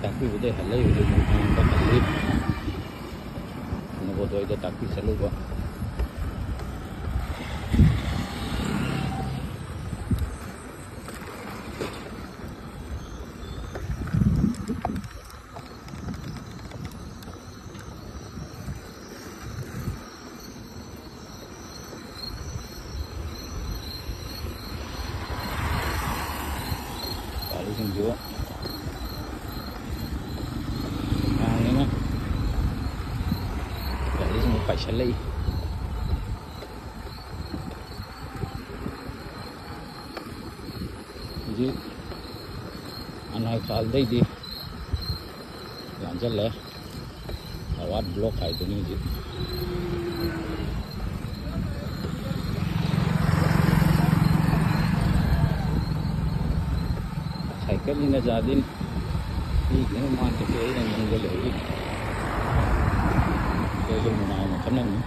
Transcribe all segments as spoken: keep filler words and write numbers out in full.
ꯇꯥꯛꯄꯤꯕꯗꯩ ꯍꯜꯂꯛꯏꯕꯗꯨ ꯅꯨꯡꯊꯪꯗ ꯍꯜꯂꯤ꯫ ꯅꯕꯣꯗꯣꯏꯗ ꯇꯥꯛꯄꯤ ꯆꯠꯂꯨꯕ꯫ ꯒꯥꯔꯤꯁꯤꯡꯁꯨ ꯍꯥꯡꯉꯦꯅ ꯒꯥꯔꯤꯁꯤꯡ ꯄꯥꯏꯁꯜꯂꯛꯏ꯫ ꯍꯧꯖꯤꯛ ꯑꯅꯥꯏ ꯈꯥꯜꯗꯩꯗꯤ ꯂꯥꯟꯖꯜꯂꯦ꯫ ꯑꯋꯥꯠ ꯕ꯭ꯂꯣꯛ ꯍꯥꯏꯗꯨꯅꯤ ꯍꯧꯖꯤꯛ꯫ ꯁꯥꯏꯀꯜꯅꯤꯅ ꯖꯥꯗꯤꯟ ꯄꯤꯗꯅ ꯃꯥꯟꯗꯦ ꯑꯩꯅ ꯅꯪꯕ ꯂꯩꯔꯤ꯫ ꯑꯩꯈꯣꯏꯁꯨ ꯅꯨꯡꯉꯥꯏ ꯃꯈꯜ ꯑꯃꯅꯤ꯫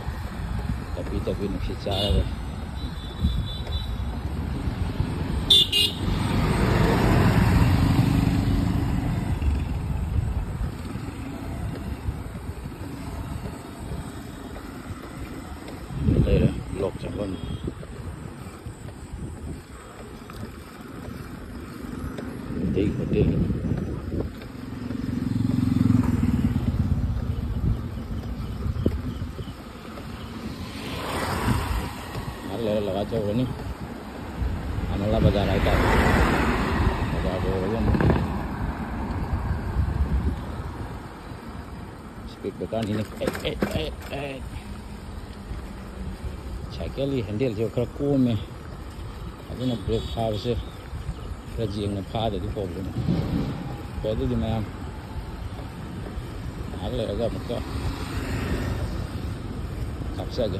ꯇꯞꯄꯤ ꯇꯞꯄꯤ ꯅꯨꯡꯁꯤꯠ ꯆꯥꯔꯒ꯫ ꯂꯩꯔꯦ ꯕ꯭ꯂꯣꯛ ꯆꯪꯐꯝ꯫ ꯃꯩꯇꯩ ꯍꯣꯇꯦꯜ꯫ ꯉꯥꯏꯍꯥꯛ ꯂꯩꯔ ꯂꯒꯥ ꯆꯧꯔꯅꯤ꯫ ꯑꯃꯂꯥ ꯕꯖꯥꯔ ꯍꯥꯏꯇꯥꯔꯦ꯫ ꯕꯖꯥꯔ ꯌꯧꯔꯒ ꯑꯃꯨꯛ ꯁ꯭ꯄꯤꯠ ꯕ꯭ꯔꯦꯀꯔꯅꯤꯅꯦ꯫ ꯑꯦ, ꯑꯦ, ꯑꯦ, ꯑꯦ꯫ ꯁꯥꯏꯀꯜꯒꯤ ꯍꯦꯟꯗꯜꯁꯦ ꯈꯔ ꯀꯣꯝꯃꯦ, ꯑꯗꯨꯅ ꯕ꯭ꯔꯦꯛ ꯐꯥꯕꯁꯦ ꯈꯔ ꯌꯦꯡꯅ ꯐꯥꯗ꯭ꯔꯗꯤ ꯄ꯭ꯔꯣꯕ꯭ꯂꯦꯝ꯫ ꯍꯣꯏ, ꯑꯗꯨꯗꯤ ꯃꯌꯥꯝ ꯉꯥꯏꯍꯥꯛ ꯂꯩꯔꯒ ꯑꯃꯨꯛꯀ ꯀꯥꯞꯆꯒꯦ꯫